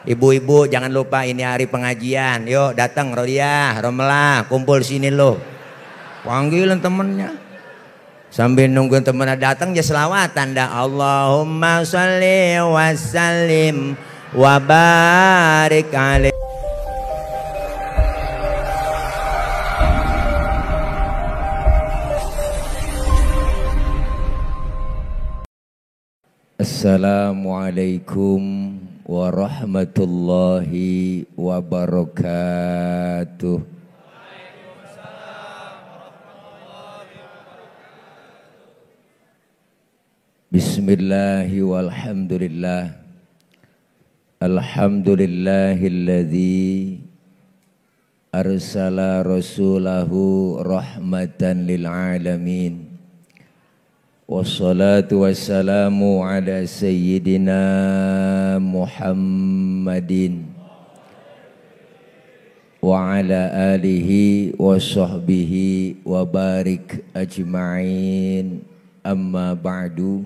Ibu-ibu jangan lupa ini hari pengajian. Yuk datang Rodiah, Romelah, kumpul sini lo. Panggilin temennya. Sambil nungguin temennya datang ya selawatan dah. Allahumma sholli wa sallim wa barik alaihi. Assalamualaikum warahmatullahi wabarakatuh. Bismillahi walhamdulillah. Alhamdulillahilladzi arsala rasulahu rahmatan lil alamin. Wassalatu wassalamu ala sayyidina Muhammadin wa ala alihi wa sahbihi wa barik ajma'in. Amma ba'du.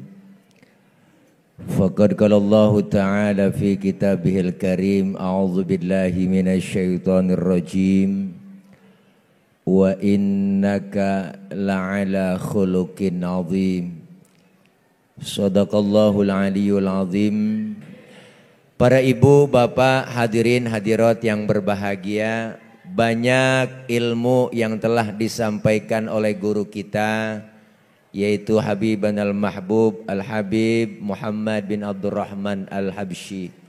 Faqad qala Allah ta'ala fi kitabihil karim, a'udzu billahi minasyaitonir rajim. Wa innaka la'ala khuluqin azim. Shadaqallahul aliyyul azim. Para ibu, bapak, hadirin hadirat yang berbahagia, banyak ilmu yang telah disampaikan oleh guru kita, yaitu Habiban al-Mahbub Al-Habib Muhammad bin Abdurrahman Al-Habsyi.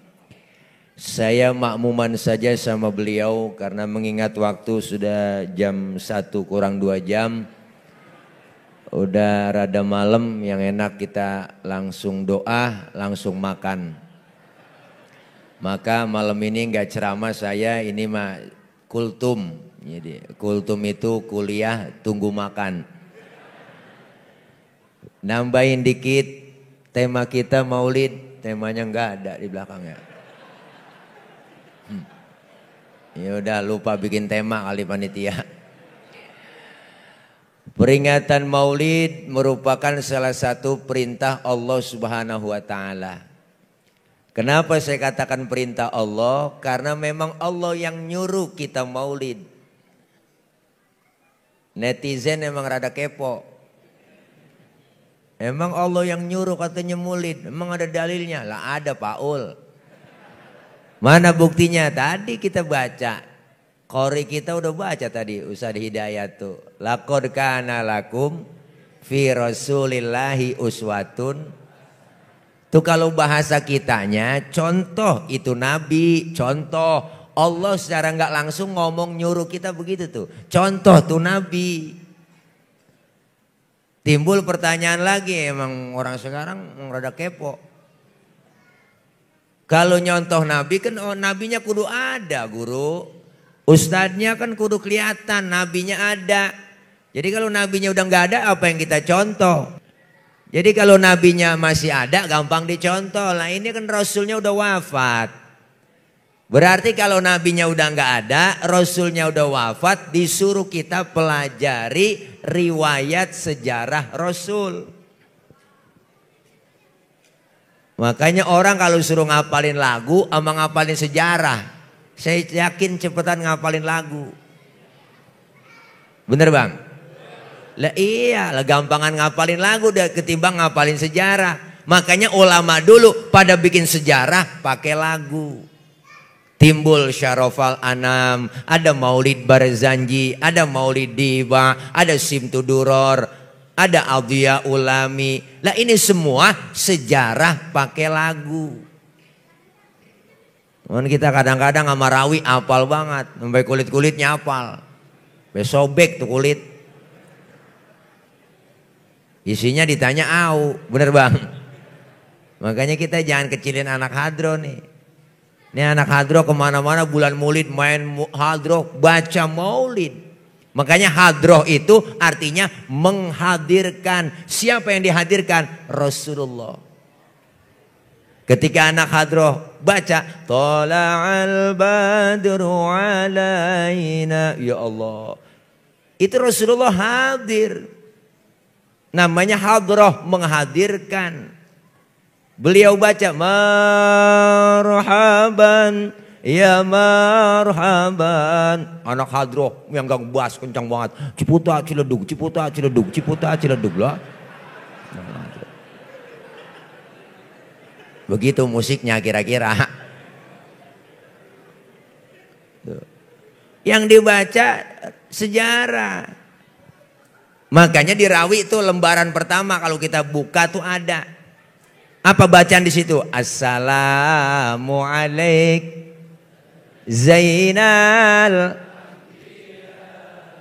Saya makmuman saja sama beliau karena mengingat waktu sudah jam 1 kurang 2 jam. Udah rada malam, yang enak kita langsung doa, langsung makan. Maka malam ini enggak ceramah saya, ini mah kultum. Jadi kultum itu kuliah tunggu makan. Nambahin dikit, tema kita maulid, temanya enggak ada di belakangnya. Ya udah, lupa bikin tema kali panitia. Peringatan Maulid merupakan salah satu perintah Allah Subhanahu wa taala. Kenapa saya katakan perintah Allah? Karena memang Allah yang nyuruh kita Maulid. Netizen emang rada kepo. Emang Allah yang nyuruh katanya Maulid, emang ada dalilnya? Lah ada, Paul. Mana buktinya? Tadi kita baca. Qori kita udah baca tadi, Ustaz Hidayat tuh. Laqad kana lakum fi rasulillahi uswatun. Tuh kalau bahasa kitanya, contoh itu Nabi, contoh. Allah secara nggak langsung ngomong nyuruh kita begitu tuh. Contoh tuh Nabi. Timbul pertanyaan lagi, emang orang sekarang rada kepo. Kalau nyontoh Nabi kan, oh nabinya kudu ada guru. Ustadznya kan kudu kelihatan, nabinya ada. Jadi kalau nabinya udah nggak ada, apa yang kita contoh? Jadi kalau nabinya masih ada, gampang dicontoh. Lah ini kan rasulnya udah wafat. Berarti kalau nabinya udah nggak ada, rasulnya udah wafat, disuruh kita pelajari riwayat sejarah rasul. Makanya orang kalau suruh ngapalin lagu sama ngapalin sejarah, saya yakin cepetan ngapalin lagu. Bener bang? Lah iya, lah gampangan ngapalin lagu deh ketimbang ngapalin sejarah. Makanya ulama dulu pada bikin sejarah pakai lagu. Timbul Syarofal Anam, ada Maulid Barzanji, ada Maulid Diba, ada Simtuduror, ada Adhiya Ulami. Lah ini semua sejarah pakai lagu. Kita kadang-kadang sama rawi apal banget, sampai kulit-kulitnya apal. Sobek tuh kulit. Isinya ditanya au, bener bang? Makanya kita jangan kecilin anak hadro nih. Ini anak hadro kemana-mana bulan maulid main hadro, baca maulid. Makanya hadroh itu artinya menghadirkan. Siapa yang dihadirkan? Rasulullah. Ketika anak hadroh baca Tola'al badru alaina, ya Allah, itu Rasulullah hadir. Namanya hadroh, menghadirkan. Beliau baca marhaban ya marhaban. Anak hadroh yang gang bass kencang banget. Ciputa Ciledug, Ciputa Ciledug, Ciputa Ciledug lah. Begitu musiknya kira-kira. Yang dibaca sejarah. Makanya di Rawi itu lembaran pertama kalau kita buka tuh ada. Apa bacaan di situ? Assalamu alaik Zainal.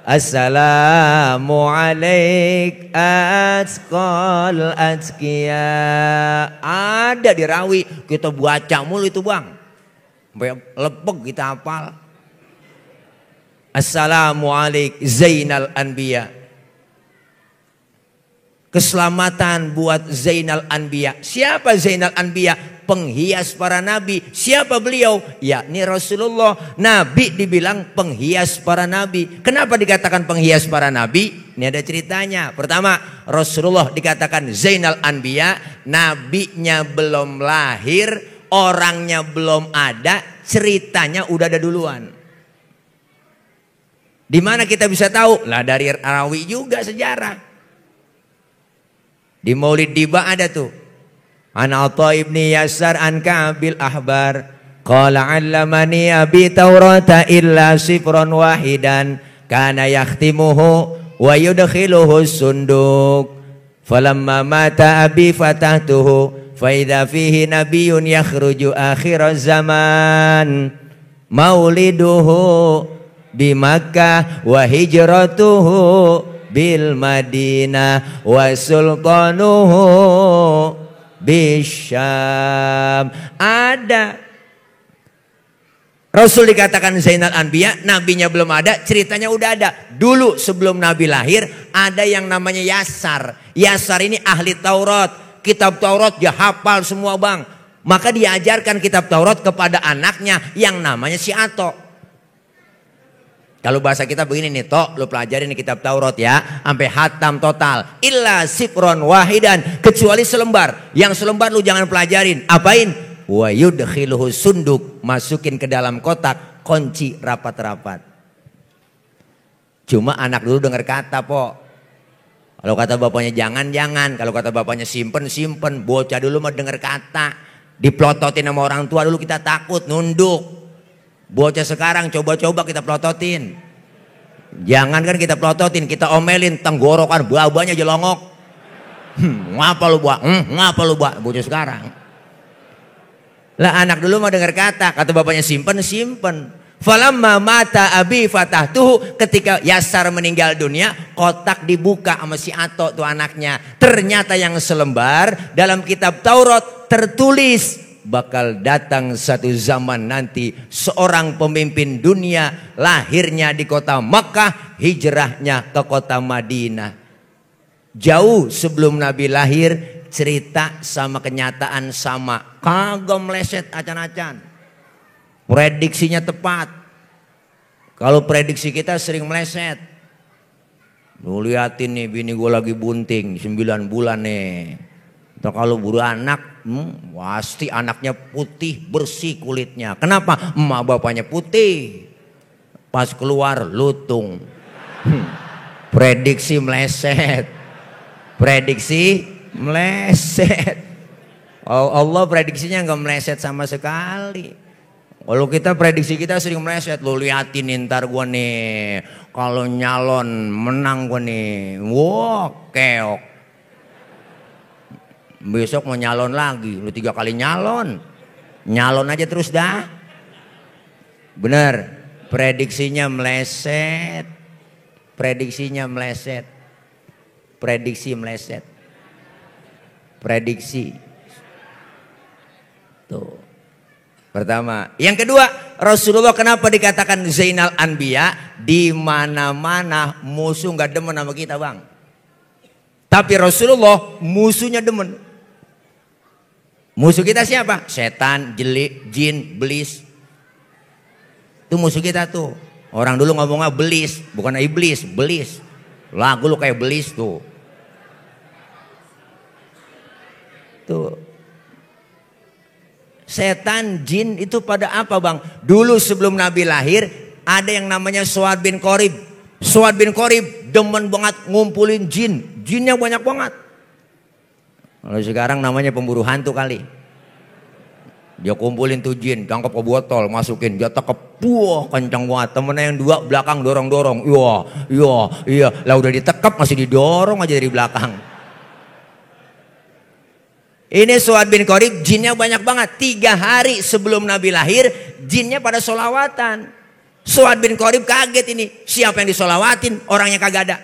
Assalamu alaik atqal atqiya. Ada di Rawi, kita baca mulu itu bang. Sampai lepek kita hafal. Assalamu alaik Zainal Anbiya. Keselamatan buat Zainal Anbiya. Siapa Zainal Anbiya? Penghias para nabi. Siapa beliau? Yakni Rasulullah. Nabi dibilang penghias para nabi. Kenapa dikatakan penghias para nabi? Ini ada ceritanya. Pertama, Rasulullah dikatakan Zainal Anbiya. Nabinya belum lahir, orangnya belum ada, ceritanya udah ada duluan. Di mana kita bisa tahu? Lah dari Rawi juga sejarah. Di Maulid Diba ada tuh. An Atha ibni Yasar an Ka'bil Ahbar. Qala 'allamani abi Taurata illa sifran wahidan kana yakhtimuhu wa yudkhiluhu sunduk. Falamma mata abi fatahtuhu fa idza fihi nabiyyun yakhruju akhir zaman. Mauliduhu di Makkah wa hijratuhu bil Madinah wa sultanuhu bisyam. Ada Rasul dikatakan Zainal Anbiya, nabinya belum ada, ceritanya udah ada. Dulu sebelum nabi lahir ada yang namanya Yasar. Yasar ini ahli Taurat, kitab Taurat dia hafal semua bang. Maka diajarkan kitab Taurat kepada anaknya yang namanya si Ato. Kalau bahasa kita begini nih, Tok, lu pelajarin nih kitab Taurat ya, sampai hatam total. Illa sifron wahidan, kecuali selembar. Yang selembar lu jangan pelajarin. Apain? Wa yudkhiluhu sunduk, masukin ke dalam kotak, kunci rapat-rapat. Cuma anak dulu dengar kata, Po. Kalau kata bapaknya jangan, kalau kata bapaknya simpen. Bocah dulu mah dengar kata. Diplototin sama orang tua dulu kita takut, nunduk. Bocah sekarang coba-coba kita plototin. Jangan kan kita plototin, kita omelin, tenggorokan bau-baunya jelongok. Ngapa lu buat? Ngapa lu buat? Bocah sekarang. Lah anak dulu mau dengar kata bapaknya simpen. Falamma mata abi fatahtuhu, ketika Yasar meninggal dunia, kotak dibuka sama si Ato tuh anaknya. Ternyata yang selembar dalam kitab Taurat tertulis bakal datang satu zaman nanti seorang pemimpin dunia, lahirnya di kota Makkah, hijrahnya ke kota Madinah. Jauh sebelum Nabi lahir, cerita sama kenyataan sama, kagak meleset acan-acan. Prediksinya tepat. Kalau prediksi kita sering meleset. Lu liatin nih, bini gue lagi bunting 9 bulan nih. Atau kalau buru anak, pasti anaknya putih bersih kulitnya. Kenapa? Emak bapaknya putih, pas keluar lutung. Prediksi meleset. Allah prediksinya nggak meleset sama sekali. Kalau kita prediksi kita sering meleset. Lu liatin ntar gue nih, kalau nyalon menang gue nih, wah keok. Besok mau nyalon lagi, lu 3 kali nyalon aja terus dah. Bener, prediksinya meleset. Prediksi tuh. Pertama, yang kedua, Rasulullah kenapa dikatakan Zainal Anbiya? Di mana-mana musuh nggak demen sama kita bang, tapi Rasulullah musuhnya demen. Musuh kita siapa? Setan, jin, belis. Itu musuh kita tuh. Orang dulu ngomongnya belis, bukan iblis, belis. Lagu lu kayak belis tuh. Tuh. Setan, jin itu pada apa bang? Dulu sebelum Nabi lahir ada yang namanya Suad bin Qorib. Suad bin Qorib demen banget ngumpulin jin. Jinnya banyak banget. Kalau sekarang namanya pemburu hantu kali. Dia kumpulin tuh jin, tangkap ke botol, masukin, dia tekep, wah kencang banget. Temennya yang dua belakang dorong-dorong, iya. Lah udah ditekep masih didorong aja dari belakang. Ini Suad bin Qorib, jinnya banyak banget. 3 hari sebelum Nabi lahir, jinnya pada solawatan. Suad bin Qorib kaget ini, siapa yang disolawatin? Orangnya kagak ada.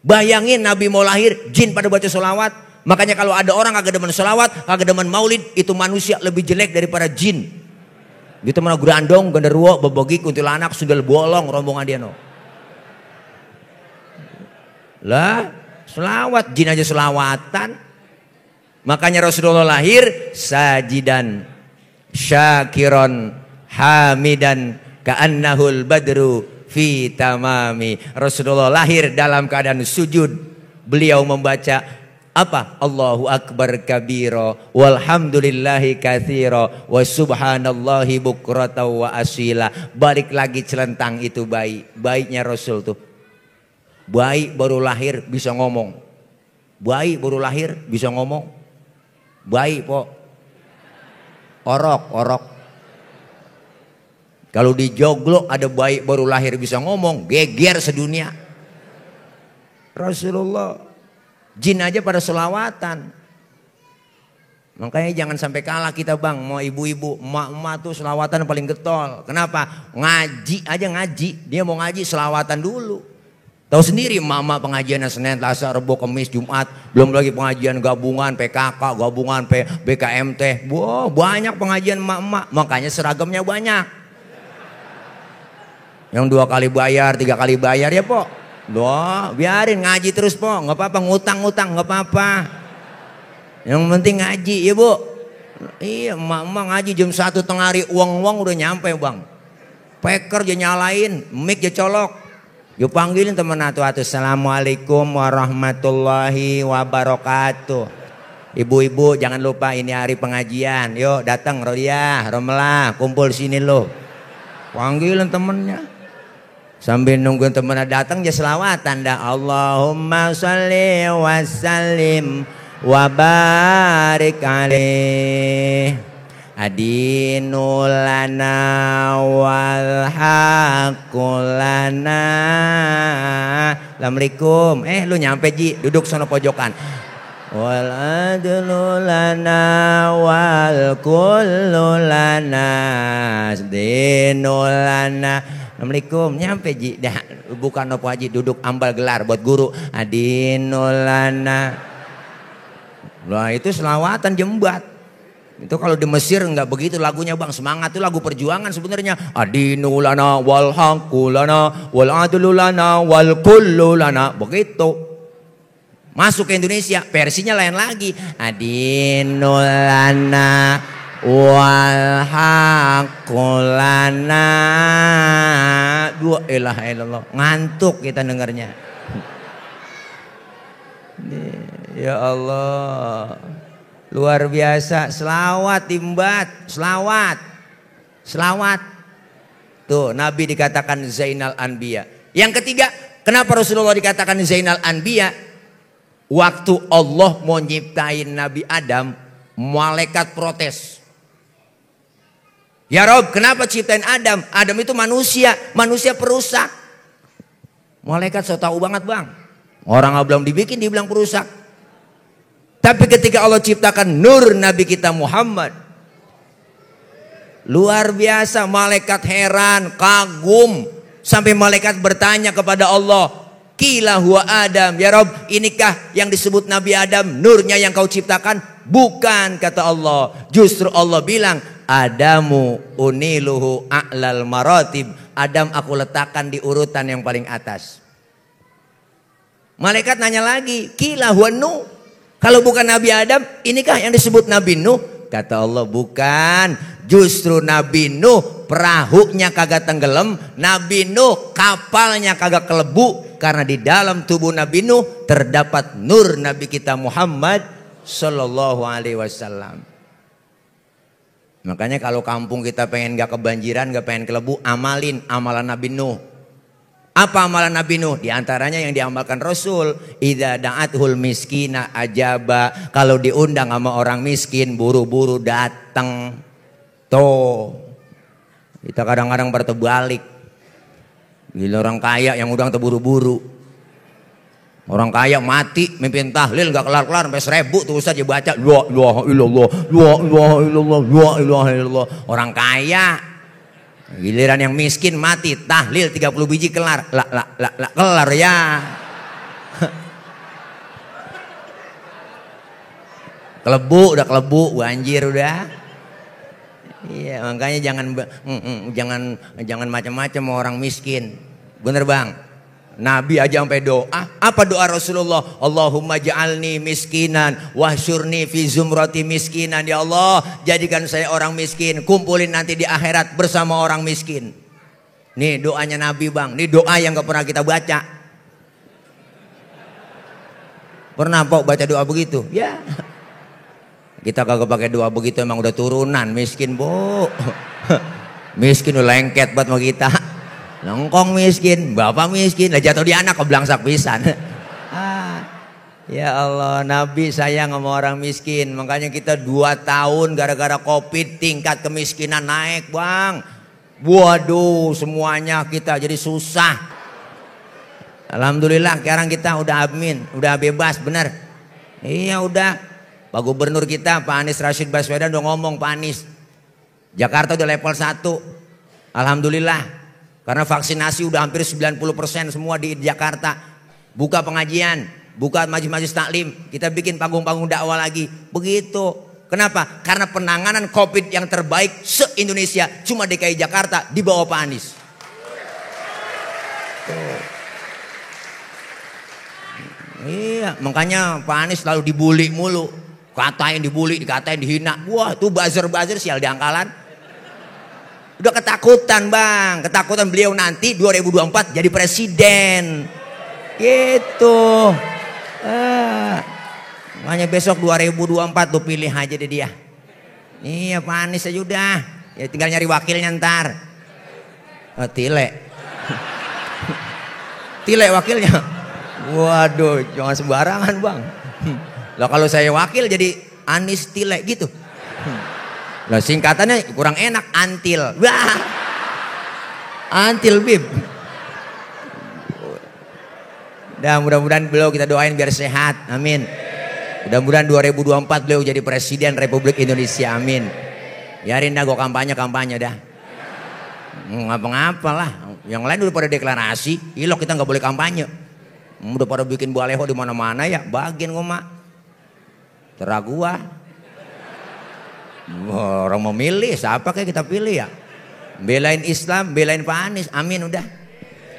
Bayangin Nabi mau lahir, jin pada baca solawat. Makanya kalau ada orang kagak demen sholawat, kagak demen maulid, itu manusia lebih jelek daripada jin. Gitu mana gerandong, genderuwo, bebogi, kuntilanak, sundel bolong, rombongan dia no. Lah, sholawat, jin aja sholawatan. Makanya Rasulullah lahir sajidan, syakiron, hamidan, ka'annahul badru fi tamami. Rasulullah lahir dalam keadaan sujud. Beliau membaca apa? Allahu akbar kabira walhamdulillahi katsira wa subhanallahi bukrata wa asila. Balik lagi celentang itu bayi. Bayinya Rasul tuh. Bayi baru lahir bisa ngomong. Bayi baru lahir bisa ngomong. Bayi po. Orok. Kalau di Joglo ada bayi baru lahir bisa ngomong, geger sedunia. Rasulullah. Jin aja pada selawatan. Makanya jangan sampai kalah kita bang. Mau ibu-ibu, emak-emak tuh selawatan paling getol. Kenapa? Ngaji aja ngaji. Dia mau ngaji selawatan dulu. Tahu sendiri emak-emak pengajian Senin, Selasa, Rebo, Kamis, Jumat. Belum lagi pengajian gabungan PKK, gabungan BKMT. Wow, banyak pengajian emak-emak. Makanya seragamnya banyak. Yang 2 kali bayar, 3 kali bayar ya po. Doa, biarin ngaji terus po, nggak apa-apa, ngutang nggak apa-apa. Yang penting ngaji ya bu. Iya, emak ngaji jam 1 tengah hari, uang udah nyampe bang. Peker dia nyalain, mic dia colok. Dia panggilin teman atu. Assalamualaikum warahmatullahi wabarakatuh. Ibu-ibu jangan lupa ini hari pengajian. Yuk datang Rodiah, Romelah, kumpul sini lo. Panggilin temennya. Sambil nungguin temennya datang ya selawatan dah. Allahumma sholli wa sallim wa barik alaih. Adinu lana wal haqqu lana. Assalamualaikum. Lu nyampe Ji, duduk sono pojokan. Wal adlu lana wal kullu lana. Adinu lana. Assalamualaikum, nyampe Ji. Dah, bukan nopo Haji, duduk ambal gelar buat guru. Adinulana. Lah itu selawatan jembat. Itu kalau di Mesir nggak begitu lagunya bang. Semangat itu lagu perjuangan sebenarnya. Adinulana wal haqqulana wal adlulana wal kullulana. Begitu. Masuk ke Indonesia, versinya lain lagi. Adinulana wal haqqulana. Dua ilaha illallah. Ngantuk kita dengarnya. Ya Allah. Luar biasa. Selawat imbat. Selawat. Tuh Nabi dikatakan Zainal Anbiya. Yang ketiga, kenapa Rasulullah dikatakan Zainal Anbiya? Waktu Allah mau nyiptain Nabi Adam, malaikat protes. Ya Rob, kenapa ciptain Adam? Adam itu manusia perusak. Malaikat so tahu banget bang. Orang belum dibikin dibilang perusak. Tapi ketika Allah ciptakan nur Nabi kita Muhammad, luar biasa, malaikat heran, kagum. Sampai malaikat bertanya kepada Allah, Qila huwa Adam, ya Rob, inikah yang disebut Nabi Adam, nurnya yang kau ciptakan? Bukan, kata Allah. Justru Allah bilang, Adamu uniluhu a'lal maratib. Adam aku letakkan di urutan yang paling atas. Malaikat nanya lagi, Qila huwa Nuh. Kalau bukan Nabi Adam, inikah yang disebut Nabi Nuh? Kata Allah, bukan. Justru Nabi Nuh perahunya kagak tenggelam, Nabi Nuh kapalnya kagak kelebu, karena di dalam tubuh Nabi Nuh terdapat nur Nabi kita Muhammad sallallahu alaihi wasallam. Makanya kalau kampung kita pengen gak kebanjiran, gak pengen kelebu, amalin amalan Nabi Nuh. Apa amalan Nabi Nuh? Di antaranya yang diamalkan Rasul, idza da'athul miskina ajaba. Kalau diundang sama orang miskin, buru-buru datang. Tuh. Kita kadang-kadang bertebalik. Gila orang kaya yang undang terburu-buru. Orang kaya mati mimpin tahlil gak kelar-kelar sampai 1000 tuh Ustaz dibaca. La ilaha illallah, la ilaha illallah, la ilaha illallah. Orang kaya. Giliran yang miskin mati tahlil 30 biji kelar. Kelar ya. Kelebu udah kelebu, banjir udah. Iya, makanya jangan macam-macam sama orang miskin. Bener Bang? Nabi aja sampai doa. Apa doa Rasulullah? Allahumma ja'alni miskinan wahsyurni fi zumrati miskinan. Ya Allah, jadikan saya orang miskin, kumpulin nanti di akhirat bersama orang miskin. Nih doanya Nabi Bang. Nih doa yang gak pernah kita baca. Pernah Pok baca doa begitu? Ya. Kita kagak pakai doa begitu, emang udah turunan miskin, Bu. Miskin udah lengket buat sama kita. Lengkong miskin, bapak miskin, lah jatuh di anak keblangsak pisan. Ya Allah, Nabi sayang sama orang miskin. Makanya kita 2 tahun gara-gara Covid tingkat kemiskinan naik Bang. Waduh, semuanya kita jadi susah. Alhamdulillah sekarang kita udah amin, udah bebas bener. Iya udah. Pak Gubernur kita Pak Anies Rashid Baswedan udah ngomong, Pak Anies, Jakarta udah level 1. Alhamdulillah. Karena vaksinasi udah hampir 90% semua di Jakarta. Buka pengajian, buka majelis taklim, kita bikin panggung-panggung dakwah lagi. Begitu. Kenapa? Karena penanganan Covid yang terbaik se-Indonesia cuma DKI Jakarta di bawah Pak Anies. Iya, makanya Pak Anies selalu dibully mulu. Katain dibully, dikatain dihina. Wah, tuh buzzer-buzzer sial di Angkalan. Udah ketakutan Bang, ketakutan beliau nanti 2024 jadi presiden. Gitu. Makanya besok 2024 tuh pilih aja deh dia. Iya Pak Anies aja udah. Ya tinggal nyari wakilnya ntar. Tile. Tile wakilnya. Waduh, jangan sembarangan Bang. Lah kalau saya wakil jadi Anies Tile gitu. Lah singkatannya kurang enak, Antil. Wah. Antil Bib. Dan mudah-mudahan beliau kita doain biar sehat. Amin. Mudah-mudahan 2024 beliau jadi presiden Republik Indonesia. Amin. Biarin dah gua kampanye dah. Ngapa-ngapa lah. Yang lain udah pada deklarasi, ilok kita nggak boleh kampanye. Udah pada bikin baleho di mana-mana ya, bagian gua mak. Terah gua. Orang mau milih siapa kayak kita pilih ya. Belain Islam, belain Pak Anies, amin udah.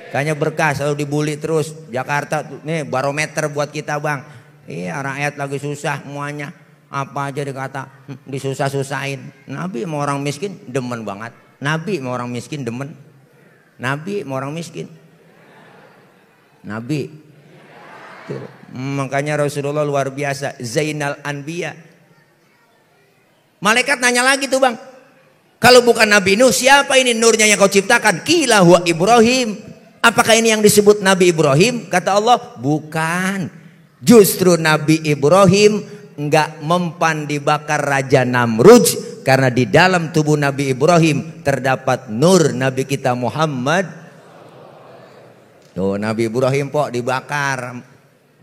Kayaknya berkah selalu dibully terus. Jakarta nih barometer buat kita Bang. Iya rakyat lagi susah semuanya. Apa aja dikata disusah-susahin. Nabi mau orang miskin demen banget. Nabi mau orang miskin demen. Nabi mau orang miskin. Nabi. Tuh. Makanya Rasulullah luar biasa. Zainal Anbiya. Malaikat nanya lagi tuh Bang. Kalau bukan Nabi Nuh, siapa ini nurnya yang kau ciptakan? Qila huwa Ibrahim. Apakah ini yang disebut Nabi Ibrahim? Kata Allah, bukan. Justru Nabi Ibrahim enggak mempan dibakar Raja Namrud. Karena di dalam tubuh Nabi Ibrahim terdapat nur Nabi kita Muhammad. Tuh Nabi Ibrahim Pok dibakar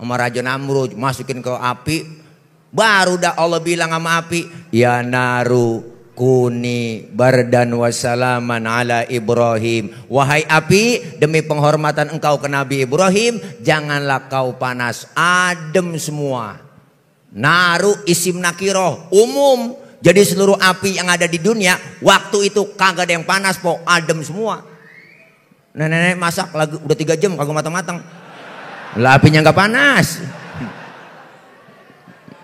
sama Raja Namrud. Masukin ke api. Baru dah Allah bilang sama api, ya naru kuni bardan wassalaman ala Ibrahim. Wahai api, demi penghormatan engkau ke Nabi Ibrahim, janganlah kau panas, adem semua. Naru isim nakiroh, umum. Jadi seluruh api yang ada di dunia, waktu itu kagak ada yang panas Pok, adem semua. Nenek-nenek masak lagi udah 3 jam kagak matang-matang. Lah apinya nggak panas.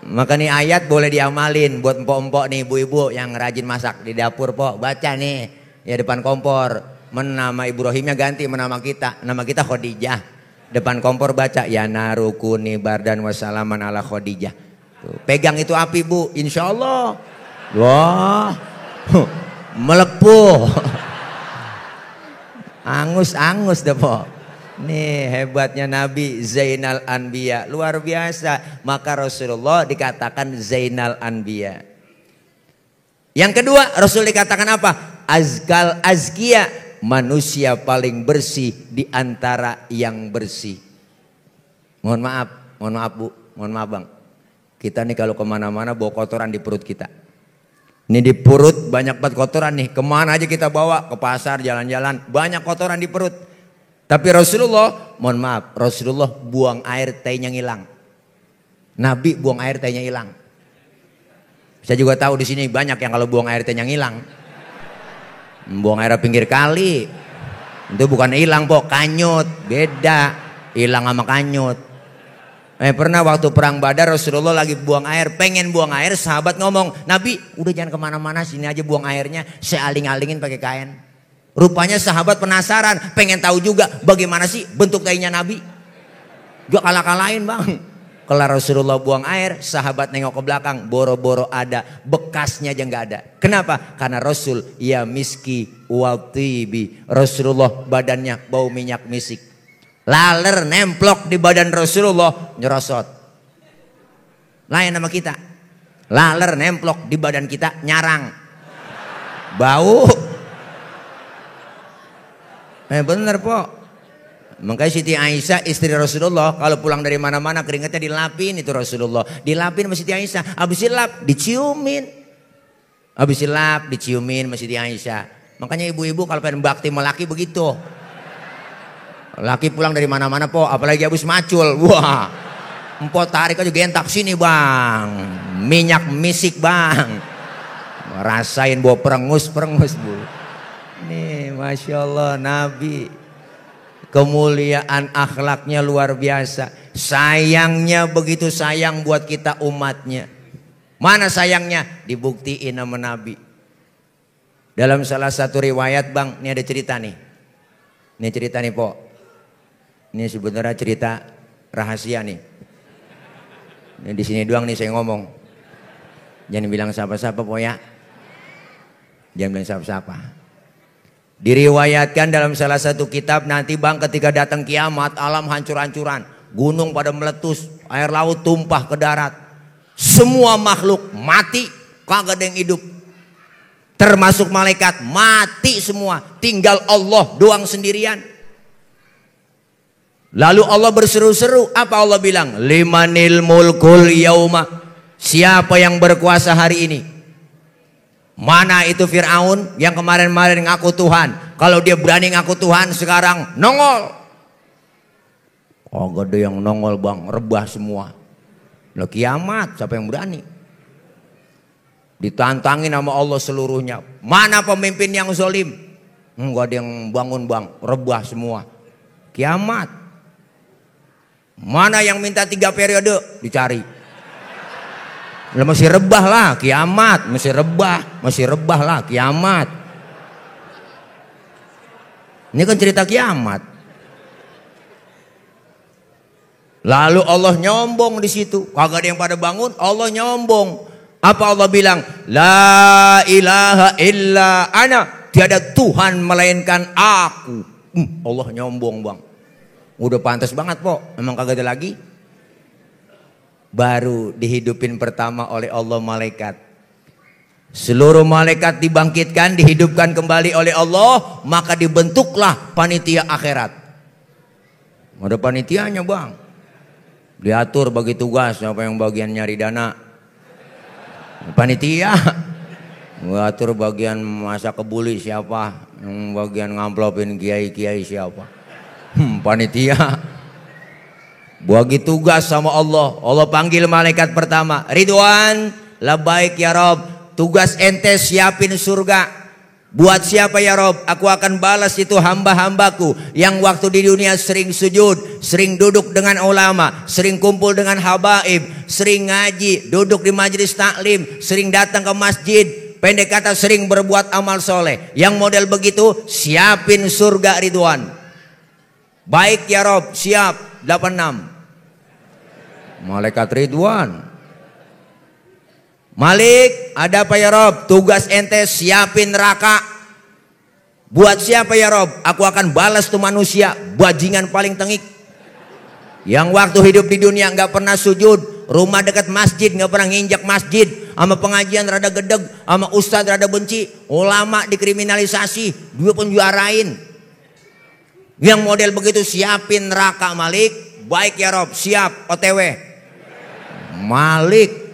Maka nih ayat boleh diamalin buat empok-empok nih ibu-ibu yang rajin masak di dapur Pok. Baca nih ya depan kompor. Nama Ibrahimnya ganti nama kita. Nama kita Khadijah. Depan kompor baca ya narukuni bardan wassalaman ala Khadijah. Tuh, pegang itu api Bu, insya Allah. Wah, Melepuh. Angus-angus deh po. Nih hebatnya Nabi Zainal Anbiya, luar biasa. Maka Rasulullah dikatakan Zainal Anbiya. Yang kedua, Rasul dikatakan apa? Azkal azkiya, manusia paling bersih di antara yang bersih. Mohon maaf Bu, mohon maaf Bang. Kita nih kalau kemana-mana bawa kotoran di perut kita. Ini di perut banyak banget kotoran nih. Kemana aja kita bawa, ke pasar, jalan-jalan, banyak kotoran di perut. Tapi Rasulullah, mohon maaf, Rasulullah buang air tehnya ngilang. Nabi buang air tehnya hilang. Saya juga tahu di sini banyak yang kalau buang air tehnya ngilang. Buang air pinggir kali. Itu bukan hilang po, kanyut. Beda, hilang sama kanyut. Pernah waktu perang Badar Rasulullah lagi buang air, pengen buang air, sahabat ngomong, Nabi udah jangan kemana-mana, sini aja buang airnya, saya aling-alingin pakai kain. Rupanya sahabat penasaran, pengen tahu juga bagaimana sih bentuk tehnya Nabi. Gak kalah-kalahin Bang. Kalau Rasulullah buang air, sahabat nengok ke belakang, boro-boro ada, bekasnya aja nggak ada. Kenapa? Karena Rasul ya miski watibi, Rasulullah badannya bau minyak misik. Laler nemplok di badan Rasulullah nyerosot. Lain sama kita. Laler nemplok di badan kita nyarang. Bau. Bener po. Makanya Siti Aisyah istri Rasulullah kalau pulang dari mana-mana keringatnya dilapin itu Rasulullah. Dilapin sama Siti Aisyah. Habis dilap diciumin. Habis dilap diciumin sama Siti Aisyah. Makanya ibu-ibu kalau pengen bakti sama laki begitu. Laki pulang dari mana-mana po, apalagi habis macul, wah, empok tarik aja gentak sini Bang, minyak misik Bang, rasain bawa perengus Bu. Nih, masya Allah Nabi, kemuliaan akhlaknya luar biasa, sayangnya begitu sayang buat kita umatnya. Mana sayangnya? Dibuktiin sama Nabi. Dalam salah satu riwayat Bang, ini ada cerita nih, po. Ini sebenarnya cerita rahasia nih. Ini di sini doang nih saya ngomong. Jangan bilang siapa-siapa po ya. Jangan bilang siapa-siapa. Diriwayatkan dalam salah satu kitab nanti Bang ketika datang kiamat alam hancur-hancuran. Gunung pada meletus, air laut tumpah ke darat. Semua makhluk mati, kagak ada yang hidup. Termasuk malaikat mati semua. Tinggal Allah doang sendirian. Lalu Allah berseru-seru, apa Allah bilang? Limanil mulkul yauma. Siapa yang berkuasa hari ini? Mana itu Fir'aun yang kemarin-kemarin ngaku Tuhan? Kalau dia berani ngaku Tuhan sekarang nongol. Oh gak ada yang nongol Bang, rebah semua. Lah kiamat siapa yang berani? Ditantangin sama Allah seluruhnya. Mana pemimpin yang zalim? Enggak ada yang bangun Bang, rebah semua. Kiamat. Mana yang minta 3 periode? Dicari. Lah masih rebah lah kiamat, masih rebah lah kiamat. Ini kan cerita kiamat. Lalu Allah nyombong di situ, kagak ada yang pada bangun, Allah nyombong. Apa Allah bilang? La ilaha illa ana, tiada Tuhan melainkan aku. Allah nyombong Bang. Udah pantas banget po, emang kagak ada lagi. Baru dihidupin pertama oleh Allah malaikat. Seluruh malaikat dibangkitkan, dihidupkan kembali oleh Allah, maka dibentuklah panitia akhirat. Ada panitianya Bang. Diatur bagi tugas, siapa yang bagian nyari dana. Panitia. Diatur bagian masak kebuli siapa, yang bagian ngamplopin kiai-kiai siapa. Panitia bagi tugas sama Allah. Allah panggil malaikat pertama, Ridwan, labaik ya Rob, tugas ente siapin surga. Buat siapa ya Rob? Aku akan balas itu hamba-hambaku yang waktu di dunia sering sujud, sering duduk dengan ulama, sering kumpul dengan habaib, sering ngaji, duduk di majelis taklim, sering datang ke masjid. Pendek kata sering berbuat amal soleh. Yang model begitu siapin surga Ridwan. Baik ya Rob, siap. 86. Malaikat Ridwan. Malik, ada apa ya Rob? Tugas ente siapin neraka. Buat siapa ya Rob? Aku akan balas tuh manusia, bajingan paling tengik. Yang waktu hidup di dunia nggak pernah sujud, rumah dekat masjid nggak pernah nginjak masjid, sama pengajian rada gedeg, sama ustadz rada benci, ulama dikriminalisasi, dia penjuarain. Yang model begitu siapin neraka Malik. Baik ya Rob, siap, OTW. Malik.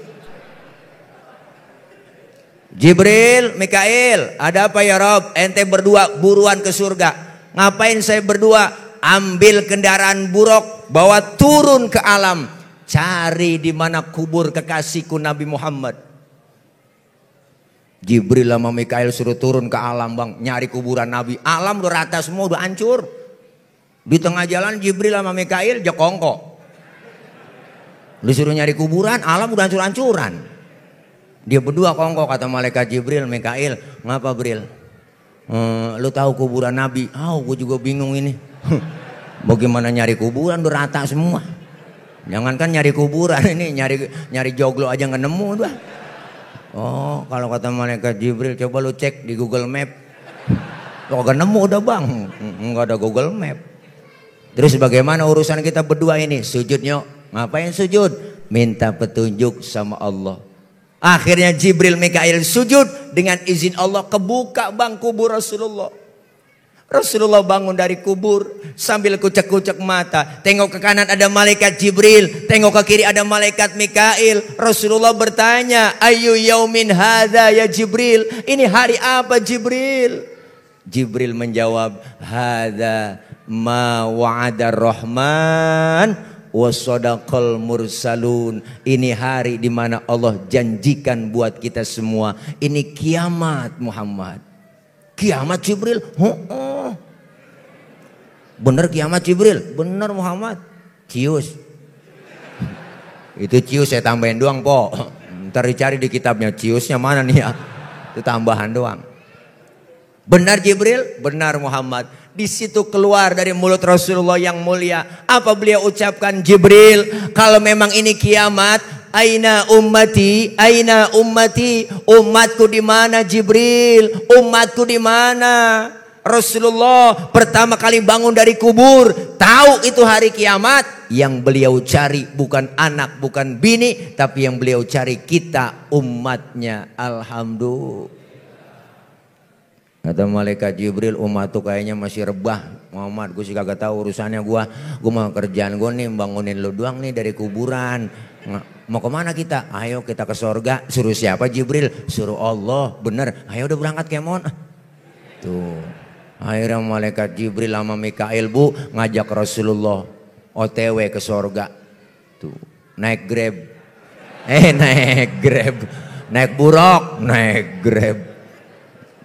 Jibril, Mikail, ada apa ya Rob? Ente berdua buruan ke surga. Ngapain saya berdua? Ambil kendaraan buruk, bawa turun ke alam, cari di mana kubur kekasihku Nabi Muhammad. Jibril sama Mikail suruh turun ke alam bang, nyari kuburan Nabi. Alam udah rata semua, udah hancur. Di tengah jalan Jibril sama Mikail jekongko. Disuruh nyari kuburan, alam udah hancur-hancuran. Dia berdua kongko, kata malaikat Jibril, Mikail, ngapa Bril? Lu tahu kuburan Nabi? Gue juga bingung ini. Bagaimana nyari kuburan udah rata semua. Jangankan nyari kuburan, ini nyari joglo aja nggak nemu udah. Oh, kalau kata malaikat Jibril, coba lu cek di Google Map. Kagak nemu udah bang, nggak ada Google Map. Terus bagaimana urusan kita berdua ini? Sujudnya, ngapain sujud? Minta petunjuk sama Allah. Akhirnya Jibril Mikail sujud, dengan izin Allah kebuka bang kubur Rasulullah. Rasulullah bangun dari kubur sambil kucek-kucek mata. Tengok ke kanan ada malaikat Jibril, tengok ke kiri ada malaikat Mikail. Rasulullah bertanya, ayu yaumin hadza ya Jibril? Ini hari apa Jibril? Jibril menjawab, hadza ma wa'ada rahman wa sadaqal mursalun. Ini hari di mana Allah janjikan buat kita semua. Ini kiamat Muhammad. Kiamat Jibril? Bener kiamat Jibril? Bener Muhammad. Cius. Itu cius saya tambahin doang po. Ntar dicari di kitabnya, ciusnya mana nih ya? Itu tambahan doang. Benar Jibril? Benar Muhammad. Di situ keluar dari mulut Rasulullah yang mulia. Apa beliau ucapkan? Jibril, kalau memang ini kiamat, aina ummati, aina ummati, umatku di mana Jibril? Umatku di mana? Rasulullah pertama kali bangun dari kubur, tahu itu hari kiamat. Yang beliau cari bukan anak, bukan bini, tapi yang beliau cari kita umatnya. Alhamdulillah. Kata malaikat Jibril, umat tuh kayaknya masih rebah Muhammad, gue sih kagak tahu urusannya gue mau kerjaan gue nih bangunin lu doang nih dari kuburan. Mau kemana kita? Ayo kita ke sorga. Suruh siapa Jibril? Suruh Allah. Bener, ayo udah berangkat kemon. Tuh, akhirnya malaikat Jibril sama Mikail bu ngajak Rasulullah OTW ke sorga. Tuh, naik Grab. Naik Grab. Naik buruk, naik Grab.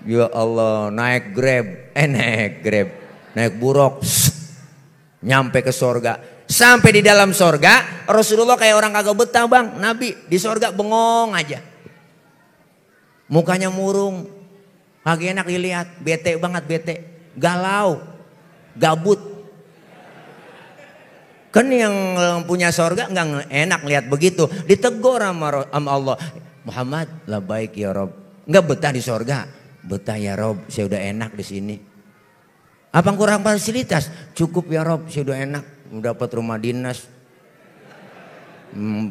Ya Allah, naik Grab, naik Grab, naik buruk, nyampe ke sorga. Sampai di dalam sorga, Rasulullah kayak orang kagak betah bang. Nabi di sorga bengong aja, mukanya murung, kagak enak dilihat, bete banget, bete, galau, gabut. Kan yang punya sorga nggak enak lihat begitu, ditegur sama Allah. Muhammad, lah baik ya Rob, nggak betah di sorga. Betah ya Rob, saya udah enak di sini. Apa kurang fasilitas? Cukup ya Rob, saya udah enak. Dapat rumah dinas,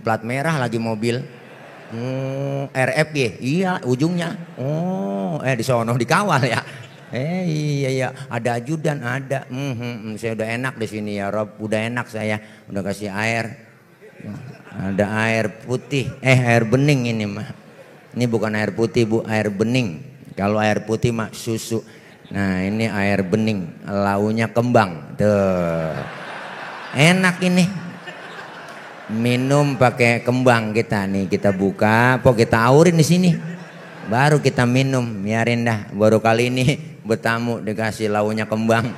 plat merah lagi mobil, RF ya, iya ujungnya. Di sono dikawal ya. Iya ada ajudan ada. Saya udah enak di sini ya Rob, udah enak saya. Udah kasih air, ada air putih, air bening ini mah. Ini bukan air putih bu, air bening. Kalau air putih mah susu. Nah ini air bening, launya kembang. Tuh, enak ini. Minum pakai kembang kita nih, kita buka, pok kita aurin di sini. Baru kita minum, biarin dah. Baru kali ini bertamu dikasih launya kembang.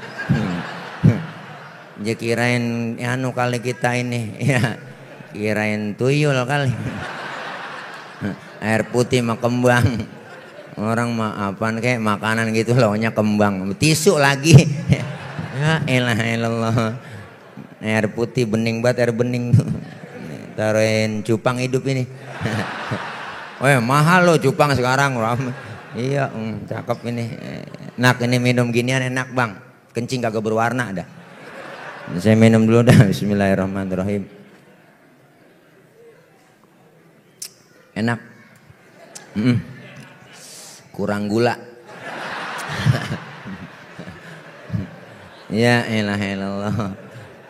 Dia kirain anu kali kita ini, ya kirain tuyul kali. Air putih mah kembang. Orang mah apaan kayak makanan gitu launya kembang, tisu lagi. Ya elah elallah. Air putih bening banget, air bening. Taruhin cupang hidup ini. Mahal loh cupang sekarang. Iya, cakep ini. Enak ini minum ginian enak bang. Kencing kagak berwarna dah. Saya minum dulu dah. Bismillahirrahmanirrahim. Enak. Kurang gula. Ya elah.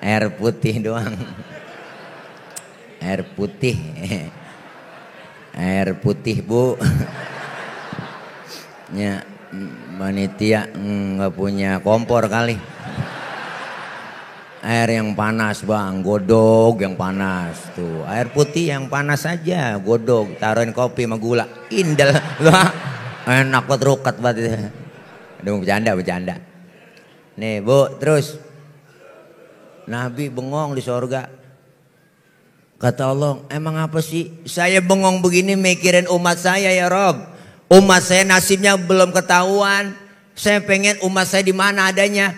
Air putih doang. Air putih. Air putih bu. Ya panitia nggak punya kompor kali. Air yang panas bang, godog yang panas tuh. Air putih yang panas aja, godog, taruhin kopi sama gula, indel, enak banget rukat banget. Aduh bercanda. Nih bu, terus Nabi bengong di sorga. Kata Allah, emang apa sih? Saya bengong begini mikirin umat saya ya Rob. Umat saya nasibnya belum ketahuan. Saya pengen umat saya di mana adanya.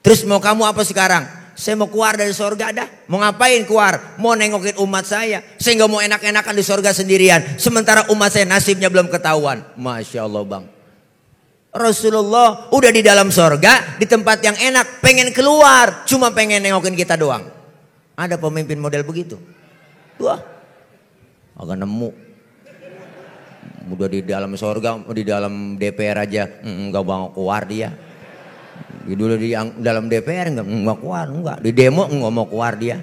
Terus mau kamu apa sekarang? Saya mau keluar dari sorga dah. Mau ngapain keluar? Mau nengokin umat saya. Saya nggak mau enak-enakan di sorga sendirian. Sementara umat saya nasibnya belum ketahuan. Masya Allah bang. Rasulullah udah di dalam sorga, di tempat yang enak, pengen keluar, cuma pengen nengokin kita doang. Ada pemimpin model begitu? Wah, agak nemu. Udah di dalam sorga, di dalam DPR aja, nggak mau keluar dia. Dulu di dalam DPR nggak keluar, nggak di demo nggak mau keluar dia.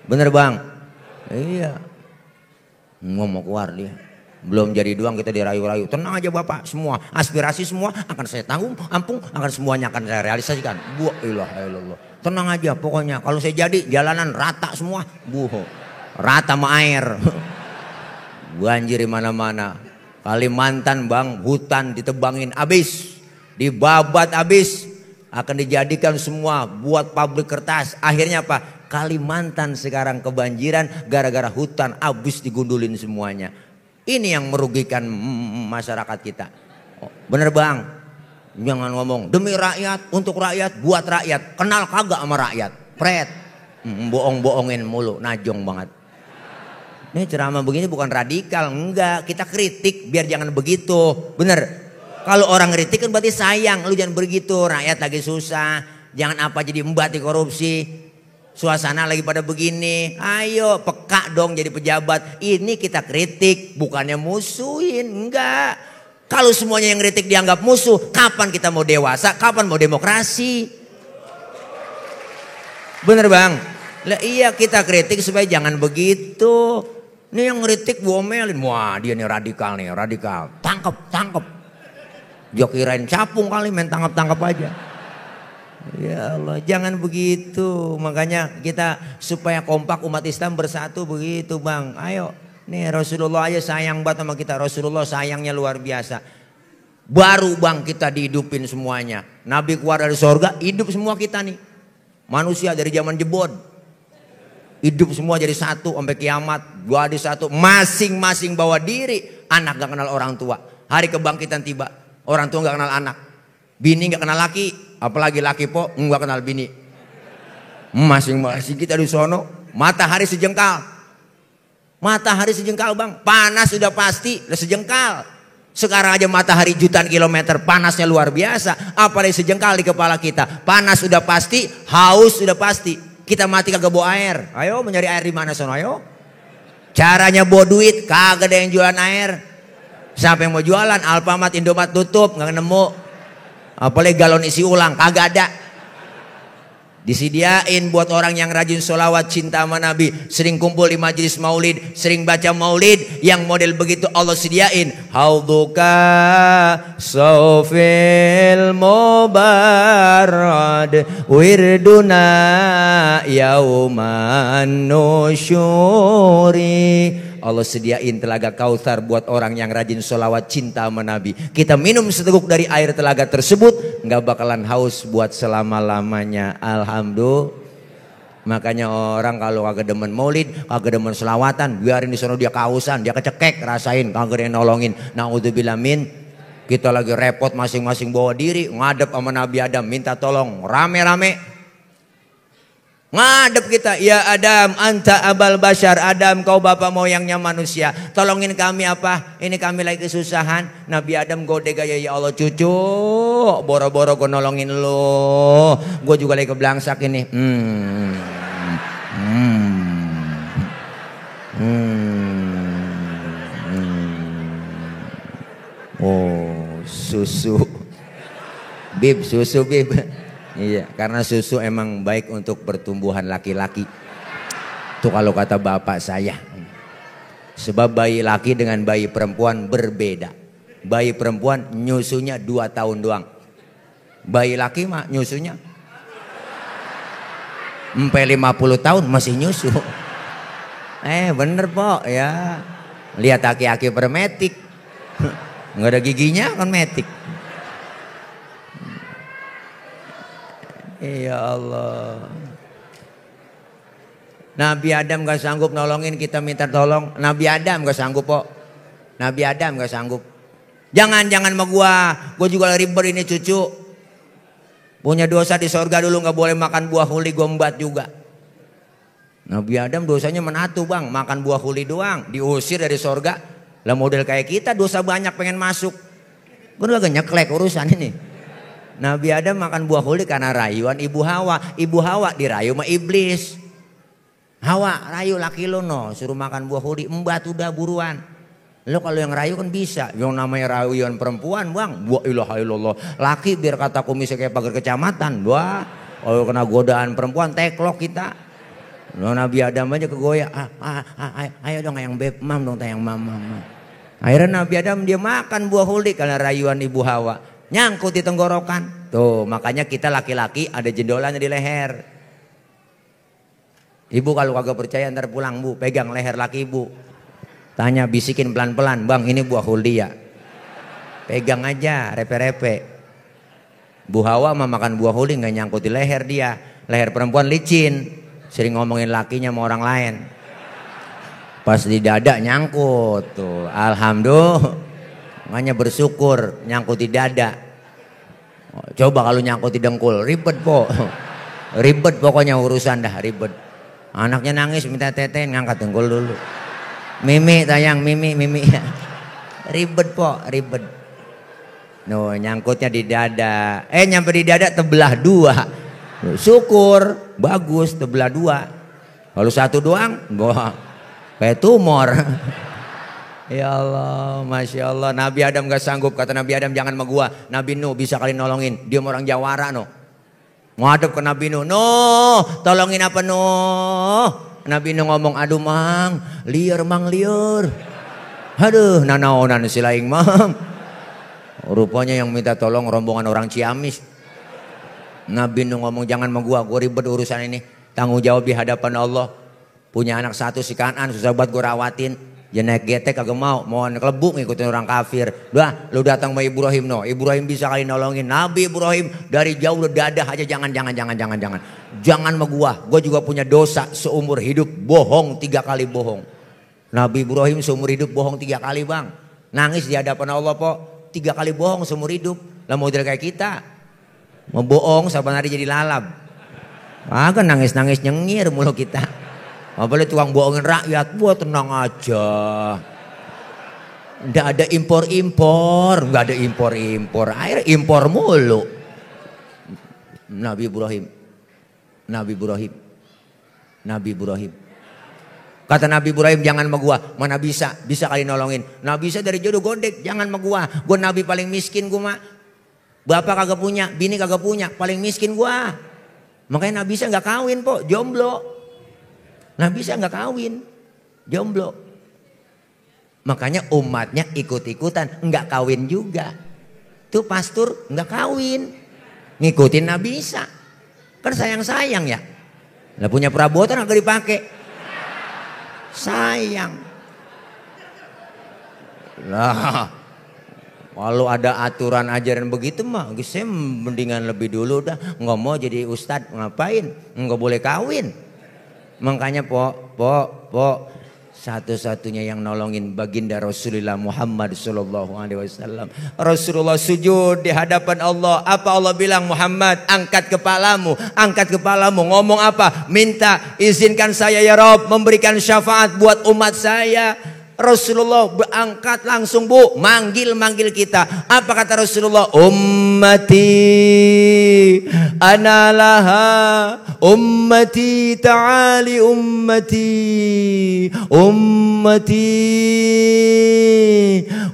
Bener bang? Iya, nggak mau keluar dia. Belum jadi doang kita dirayu-rayu. Tenang aja bapak, semua aspirasi semua akan saya tanggung, ampung, akan semuanya akan saya realisasikan. Bu, ilah. Tenang aja pokoknya. Kalau saya jadi jalanan rata semua, bu, rata sama air. Banjir di mana-mana. Kalimantan bang, hutan ditebangin abis, dibabat abis, akan dijadikan semua buat pabrik kertas. Akhirnya apa? Kalimantan sekarang kebanjiran gara-gara hutan abis digundulin semuanya. Ini yang merugikan masyarakat kita. Bener bang? Jangan ngomong demi rakyat, untuk rakyat, buat rakyat. Kenal kagak sama rakyat? Pret. Bohong-bohongin mulu, najong banget. Ini ceramah begini bukan radikal, enggak. Kita kritik biar jangan begitu. Bener? Kalau orang kritik kan berarti sayang. Lu jangan begitu, rakyat lagi susah. Jangan apa jadi mbati korupsi. Suasana lagi pada begini, ayo peka dong jadi pejabat. Ini kita kritik, bukannya musuhin, enggak. Kalau semuanya yang kritik dianggap musuh, kapan kita mau dewasa, kapan mau demokrasi? Bener bang? Lah iya kita kritik supaya jangan begitu. Ini yang kritik diomelin, wah dia nih radikal, tangkep. Dia kirain capung kali main tangkap aja. Ya Allah, jangan begitu. Makanya kita supaya kompak umat Islam bersatu begitu bang. Ayo, nih Rasulullah aja sayang banget sama kita. Rasulullah sayangnya luar biasa. Baru bang kita dihidupin semuanya. Nabi keluar dari sorga, hidup semua kita nih. Manusia dari zaman jebon. Hidup semua jadi satu sampai kiamat. Gua di satu, masing-masing bawa diri. Anak gak kenal orang tua. Hari kebangkitan tiba, orang tua gak kenal anak. Bini gak kenal laki. Apalagi laki po nggak kenal bini. Masing-masing kita di sono. Matahari sejengkal bang. Panas sudah pasti sejengkal. Sekarang aja matahari jutaan kilometer, panasnya luar biasa. Apalagi sejengkal di kepala kita. Panas sudah pasti, haus sudah pasti. Kita mati kagak bawa air. Ayo mencari air di mana sono ayo. Caranya bawa duit, kagak ada yang jualan air. Siapa yang mau jualan? Alfamart, Indomaret tutup, nggak nemu. Apalagi galon isi ulang, kagak ada. Disediain buat orang yang rajin sholawat, cinta sama Nabi, sering kumpul di majelis maulid, sering baca maulid, yang model begitu Allah sediain. Hauduka sofil mubarad wirduna yauman nusyuri. Allah sediain telaga Kautsar buat orang yang rajin sholawat cinta sama Nabi. Kita minum seteguk dari air telaga tersebut, nggak bakalan haus buat selama-lamanya. Alhamdulillah. Makanya orang kalau kagak demen maulid, kagak demen selawatan, biarin di sana dia kehausan, dia kecekek, rasain, kagak ada yang nolongin. Naudzubillah min. Kita lagi repot masing-masing bawa diri, ngadep sama Nabi Adam, minta tolong, rame-rame. Ngadep kita, ya Adam, anta abal bashar, Adam kau bapak moyangnya manusia. Tolongin kami apa? Ini kami lagi kesusahan. Nabi Adam gode gaya, ya Allah cucu, boro-boro gue nolongin lo. Gue juga lagi keblangsak ini. Oh, susu. Bib, susu bib. Iya, karena susu emang baik untuk pertumbuhan laki-laki. Itu kalau kata bapak saya. Sebab bayi laki dengan bayi perempuan berbeda. Bayi perempuan nyusunya 2 tahun doang. Bayi laki mah nyusunya sampai 50 tahun masih nyusu. Bener po ya. Lihat aki-aki permetik. Nggak ada giginya kan metik. Ya Allah. Nabi Adam gak sanggup nolongin, kita minta tolong. Nabi Adam gak sanggup kok. Nabi Adam gak sanggup. Jangan sama gua juga ribet ini cucu. Punya dosa di sorga dulu, gak boleh makan buah huli, gombat juga. Nabi Adam dosanya menatu bang, makan buah huli doang, diusir dari sorga. Lah model kayak kita dosa banyak pengen masuk. Gue lagi nyeklek urusan ini. Nabi Adam makan buah huli karena rayuan ibu Hawa. Ibu Hawa dirayu sama iblis. Hawa rayu laki lo no, suruh makan buah huli, embat udah buruan. Lo kalau yang rayu kan bisa. Yang namanya rayuan perempuan bang, wa ilaha illallah. Laki biar kata kumisnya kayak pagar kecamatan. Wah, kalau kena godaan perempuan teklok kita. Lo Nabi Adam aja kegoyak. Ayo dong yang beb, mam dong tayang mama. Akhirnya Nabi Adam dia makan buah huli karena rayuan ibu Hawa. Nyangkut di tenggorokan. Tuh makanya kita laki-laki ada jendolannya di leher. Ibu kalau kagak percaya ntar pulang bu, pegang leher laki ibu. Tanya, bisikin pelan-pelan, bang ini buah huli ya. Pegang aja, repe-repe. Bu Hawa mah makan buah huli nggak nyangkut di leher dia. Leher perempuan licin, sering ngomongin lakinya sama orang lain. Pas di dada nyangkut tuh, alhamdulillah. Makanya bersyukur nyangkut di dada. Coba kalau nyangkut di dengkul, ribet po. Ribet pokoknya urusan dah, ribet. Anaknya nangis minta teten, ngangkat dengkul dulu. Mimi tayang, mimi. Ribet po, ribet. No, nyangkutnya di dada. Nyampe di dada tebelah 2. Syukur, bagus tebelah 2. Kalau 1 doang, wah, kayak tumor. Ya Allah, Masya Allah. Nabi Adam gak sanggup. Kata Nabi Adam jangan sama gua. Nabi Nuh bisa kali nolongin. Dia orang Jawara no. Ngadep ke Nabi Nuh. Nuh, tolongin apa Nuh? Nabi Nuh ngomong, aduh mang, liar mang liar. Aduh, nanaonan si laing mang. Rupanya yang minta tolong rombongan orang Ciamis. Nabi Nuh ngomong jangan sama gua ribet urusan ini. Tanggung jawab di hadapan Allah. Punya anak 1 si Kanan, susah buat gua rawatin. Ya naik getek kagak mau kelebuk ngikutin orang kafir. Udah lu datang sama Ibrahim no. Ibrahim bisa kali nolongin. Nabi Ibrahim dari jauh lu dadah aja jangan. Jangan sama gua juga punya dosa seumur hidup bohong 3 kali bohong. Nabi Ibrahim seumur hidup bohong 3 kali bang. Nangis di hadapan Allah po. 3 kali bohong seumur hidup. Lah model kayak kita. Mau bohong saban hari jadi lalab. Agak nangis nyengir mulu kita. Apalagi tukang bohongin rakyat, buat tenang aja. Nggak ada impor-impor. Akhirnya impor mulu. Nabi Ibrahim. Kata Nabi Ibrahim jangan sama gua. Mana bisa kali nolongin. Nabi bisa dari jodoh gondek, jangan sama gua. Gua Nabi paling miskin gua mah. Bapak kagak punya, bini kagak punya, paling miskin gua. Makanya Nabi bisa nggak kawin po, jomblo. Nabi bisa nggak kawin, jomblo. Makanya umatnya ikut-ikutan, nggak kawin juga. Tuh pastor nggak kawin, ngikutin Nabi Isa. Kan sayang ya. Lah punya perabotan nggak dipakai, sayang. Lah kalau ada aturan ajaran begitu mah, saya mendingan lebih dulu dah. Nggak mau jadi ustadz ngapain? Nggak boleh kawin. Makanya po, Satu-satunya yang nolongin baginda Rasulullah Muhammad sallallahu alaihi wasallam. Rasulullah sujud di hadapan Allah. Apa Allah bilang? Muhammad, angkat kepalamu, angkat kepalamu. Ngomong apa? Minta, izinkan saya ya Rabb memberikan syafaat buat umat saya. Rasulullah berangkat langsung, Bu, manggil kita. Apa kata Rasulullah? Ummati ana laha, ummati ta'ali, ummati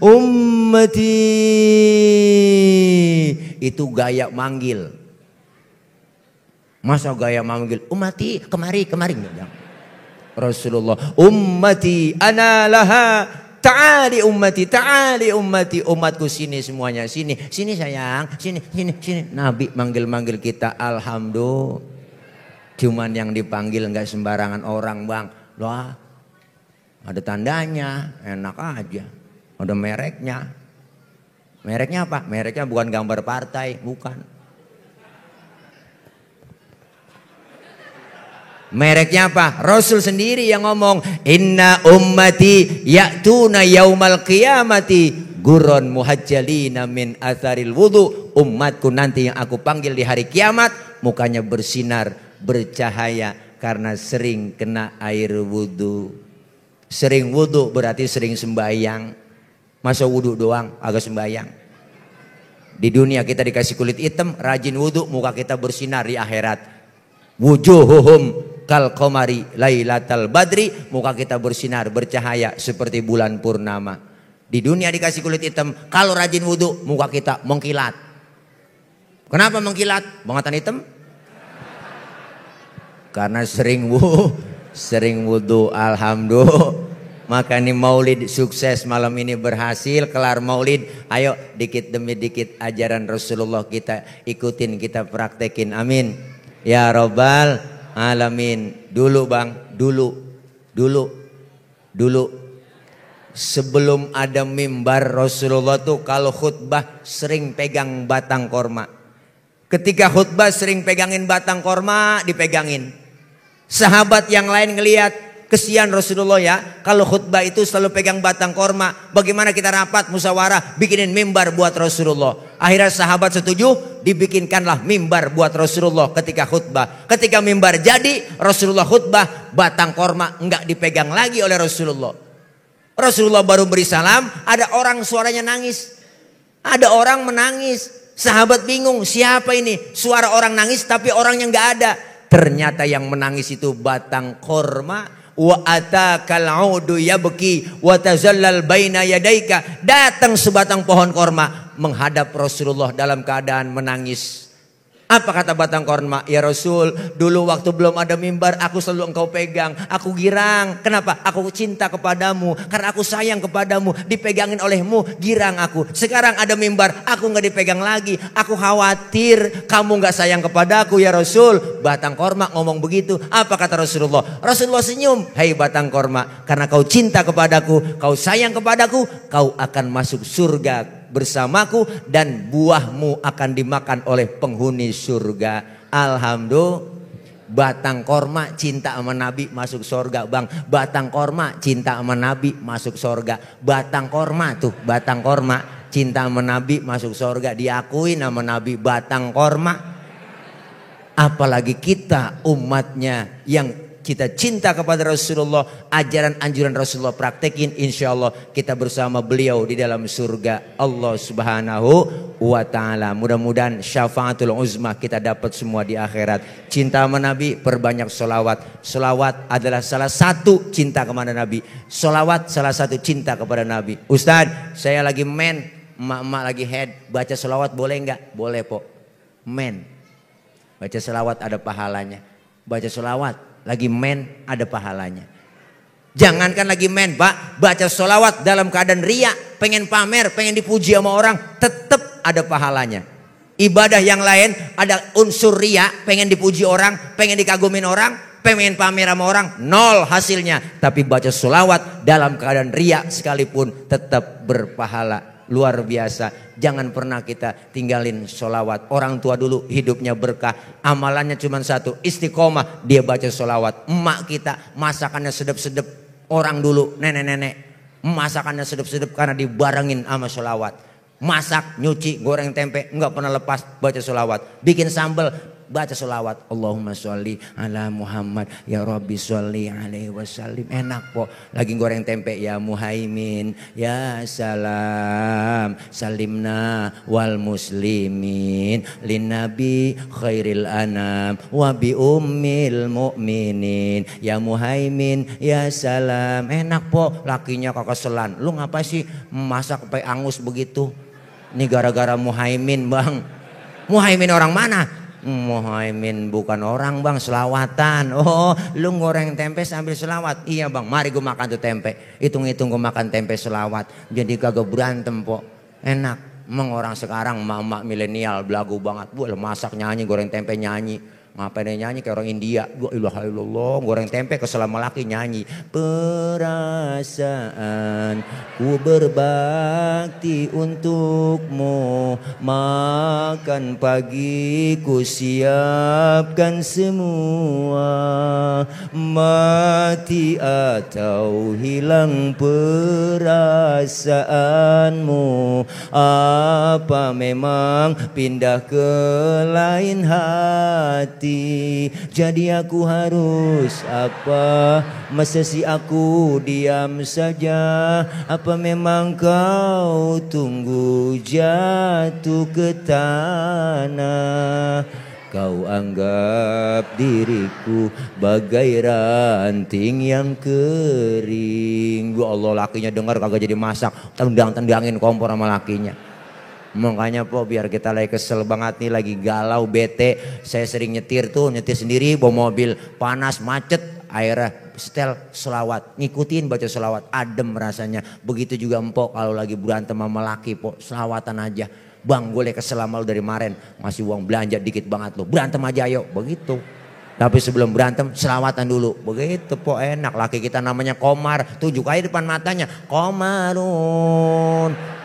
ummati. Itu gaya manggil. Masa gaya manggil ummati, kemari Rasulullah, ummati ana laha, ta'ali ummati, ta'ali ummati. Umatku sini semuanya, sini sayang, sini. Nabi manggil kita. Alhamdulillah. Cuman yang dipanggil nggak sembarangan orang, Bang. Wah, ada tandanya, enak aja. Ada mereknya. Mereknya apa? Mereknya bukan gambar partai, bukan. Mereknya apa? Rasul sendiri yang ngomong, inna ummati ya'tuna yaumal qiyamati gurun muhajjalina min atharil wudu. Umatku nanti yang aku panggil di hari kiamat, mukanya bersinar, bercahaya karena sering kena air wudu. Sering wudu berarti sering sembahyang. Masa wudu doang agak sembahyang? Di dunia kita dikasih kulit hitam, rajin wudu, muka kita bersinar di akhirat. Wujuhuhum kal qamari lailatal badri, muka kita bersinar, bercahaya seperti bulan purnama. Di dunia dikasih kulit hitam, kalau rajin wudu muka kita mengkilat. Kenapa mengkilat? Bangatan hitam? Karena sering wudu. Alhamdulillah. Maka ini maulid sukses malam ini, berhasil kelar maulid. Ayo dikit demi dikit ajaran Rasulullah kita ikutin, kita praktekin. Amin ya Rabbal alamin. Dulu Bang, dulu sebelum ada mimbar, Rasulullah tuh kalau khutbah sering pegang batang korma. Ketika khutbah sering pegangin batang korma, dipegangin. Sahabat yang lain ngelihat, kesian Rasulullah ya, kalau khutbah itu selalu pegang batang korma. Bagaimana kita rapat musyawarah bikinin mimbar buat Rasulullah. Akhirnya sahabat setuju, dibikinkanlah mimbar buat Rasulullah ketika khutbah. Ketika mimbar jadi, Rasulullah khutbah, batang korma enggak dipegang lagi oleh Rasulullah. Rasulullah baru beri salam, ada orang suaranya nangis. Ada orang menangis. Sahabat bingung, siapa ini? Suara orang nangis tapi orangnya enggak ada. Ternyata yang menangis itu batang korma. Wa atakal audu yabki wa tazallal baina yadaika. Datang sebatang pohon korma menghadap Rasulullah dalam keadaan menangis. Apa kata batang korma? Ya Rasul, dulu waktu belum ada mimbar aku selalu engkau pegang. Aku girang. Kenapa? Aku cinta kepadamu. Karena aku sayang kepadamu. Dipegangin olehmu, girang aku. Sekarang ada mimbar, aku gak dipegang lagi. Aku khawatir kamu gak sayang kepadaku ya Rasul. Batang korma ngomong begitu. Apa kata Rasulullah? Rasulullah senyum. Hai batang korma, karena kau cinta kepadaku, kau sayang kepadaku, kau akan masuk surga bersamaku dan buahmu akan dimakan oleh penghuni surga. Alhamdulillah. Batang korma cinta sama Nabi masuk surga Bang. Batang korma cinta sama Nabi masuk surga. Batang korma tuh, batang korma cinta sama Nabi masuk surga. Diakuin sama Nabi batang korma. Apalagi kita umatnya yang kita cinta kepada Rasulullah, ajaran anjuran Rasulullah praktekin, insya Allah kita bersama beliau di dalam surga Allah Subhanahu wa ta'ala. Mudah-mudahan syafaatul uzma kita dapat semua di akhirat. Cinta sama Nabi, perbanyak sholawat. Sholawat adalah salah satu cinta kepada Nabi. Sholawat salah satu cinta kepada Nabi. Ustadz, saya lagi emak-emak lagi head, baca sholawat boleh nggak? Boleh po. Baca sholawat ada pahalanya. Baca sholawat lagi ada pahalanya. Jangankan lagi Pak, baca sholawat dalam keadaan ria, pengen pamer, pengen dipuji sama orang, tetap ada pahalanya. Ibadah yang lain ada unsur ria, pengen dipuji orang, pengen dikagumin orang, pengen pamer sama orang, nol hasilnya. Tapi baca sholawat dalam keadaan ria sekalipun tetap berpahala. Luar biasa. Jangan pernah kita tinggalin sholawat. Orang tua dulu hidupnya berkah, amalannya cuma satu, istiqomah, dia baca sholawat. Emak kita masakannya sedep-sedep, Orang dulu nenek-nenek masakannya sedap-sedap karena dibarengin sama sholawat. Masak, nyuci, goreng tempe nggak pernah lepas baca sholawat. Bikin sambal baca sholawat. Allahumma sholli ala Muhammad ya Rabbi sholli alaihi wasallim. Enak po. Lagi goreng tempe ya Muhaimin ya salam salimna wal muslimin lin nabi khairil anam wa bi ummil mu'minin ya Muhaimin ya salam. Enak po. Lakinya kekeselan. Lu ngapa sih masak sampai angus begitu? Ini gara-gara Muhaimin bang. Muhaimin orang mana? Muhaimin bukan orang bang, selawatan. Oh lu goreng tempe sambil selawat. Iya bang, mari gue makan tuh tempe. Hitung-hitung gue makan tempe selawat. Jadi kagak berantem po. Enak. Emang orang sekarang emak-emak milenial belagu banget. Boleh masak nyanyi, goreng tempe nyanyi. Ngapain dia nyanyi kayak orang India. Gua ilaha illallah goreng tempe kesel sama laki nyanyi. Perasaan ku berbakti untukmu, makan pagi ku siapkan semua, mati atau hilang perasaanmu, apa memang pindah ke lain hati. Jadi aku harus apa? Masa sih aku diam saja? Apa memang kau tunggu jatuh ke tanah? Kau anggap diriku bagai ranting yang kering. Ya Allah, lakinya dengar kagak jadi masak, tendang-tendangin kompor sama lakinya. Makanya po biar kita lagi kesel banget nih, lagi galau bete. Saya sering nyetir sendiri bawa mobil, panas macet, akhirnya setel selawat, ngikutin baca selawat, adem rasanya. Begitu juga empok kalau lagi berantem sama laki po, selawatan aja. Bang gue kesel sama lu dari kemarin, masih uang belanja dikit banget lo, berantem aja ayo, begitu. Tapi sebelum berantem selawatan dulu, begitu po enak. Laki kita namanya Komar, tunjuk aja depan matanya, Komarun.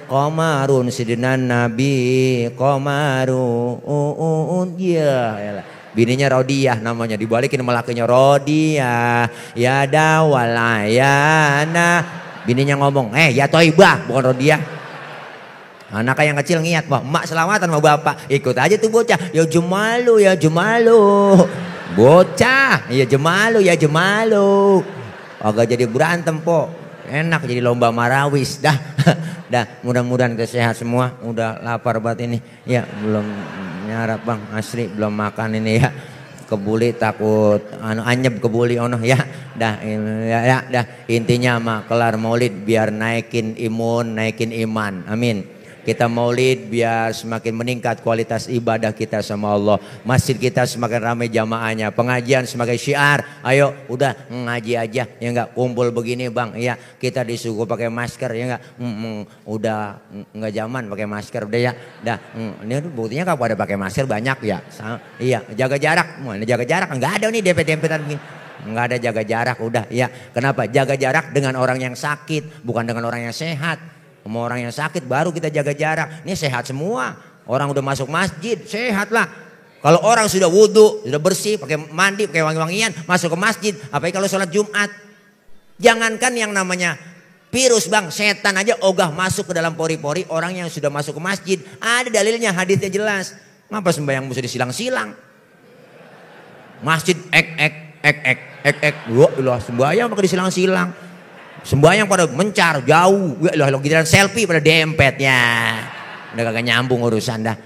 Komarun sidina Nabi Komarun ya. Bininya Rodiah namanya, dibalikin sama lakinya Rodiah ya dawalayana. Bininya ngomong ya Toibah bukan Rodiah. Anak yang kecil ngiat, wah emak selawatan sama bapak, ikut aja tuh bocah. Ya Jumalu ya Jumalu, bocah ya Jumalu ya Jumalu. Agak jadi berantem po. Enak jadi lomba marawis dah. Dah mudah-mudahan kita sehat semua. Udah lapar banget ini. Ya belum nyarap bang, asli belum makan ini ya. Kebuli takut anyep kebuli ono ya. Dah ya dah intinya mah kelar maulid biar naikin imun, naikin iman. Amin. Kita maulid biar semakin meningkat kualitas ibadah kita sama Allah. Masjid kita semakin ramai jamaahnya. Pengajian semakin syiar. Ayo udah ngaji aja ya enggak, kumpul begini bang. Ya kita disuruh pakai masker ya enggak. Udah enggak zaman pakai masker udah ya. Dah ini buktinya kalau pada pakai masker banyak ya. Iya jaga jarak. Ini jaga jarak enggak ada nih dempet-dempetan begini. Enggak ada jaga jarak udah ya. Kenapa? Jaga jarak dengan orang yang sakit, bukan dengan orang yang sehat. Sama orang yang sakit baru kita jaga jarak. Ini sehat semua. Orang udah masuk masjid, sehat lah. Kalau orang sudah wudhu, sudah bersih, pakai mandi, pakai wangi-wangian, masuk ke masjid. Apalagi kalau sholat Jumat. Jangankan yang namanya virus bang, setan aja ogah masuk ke dalam pori-pori orang yang sudah masuk ke masjid. Ada dalilnya, hadisnya jelas. Ngapa sembahyang mesti disilang-silang? Masjid ek. Wah, sembahyang pakai disilang-silang. Sembahyang pada mencar jauh, loh giliran selfie pada dempet ya. Udah kagak nyambung urusan dah.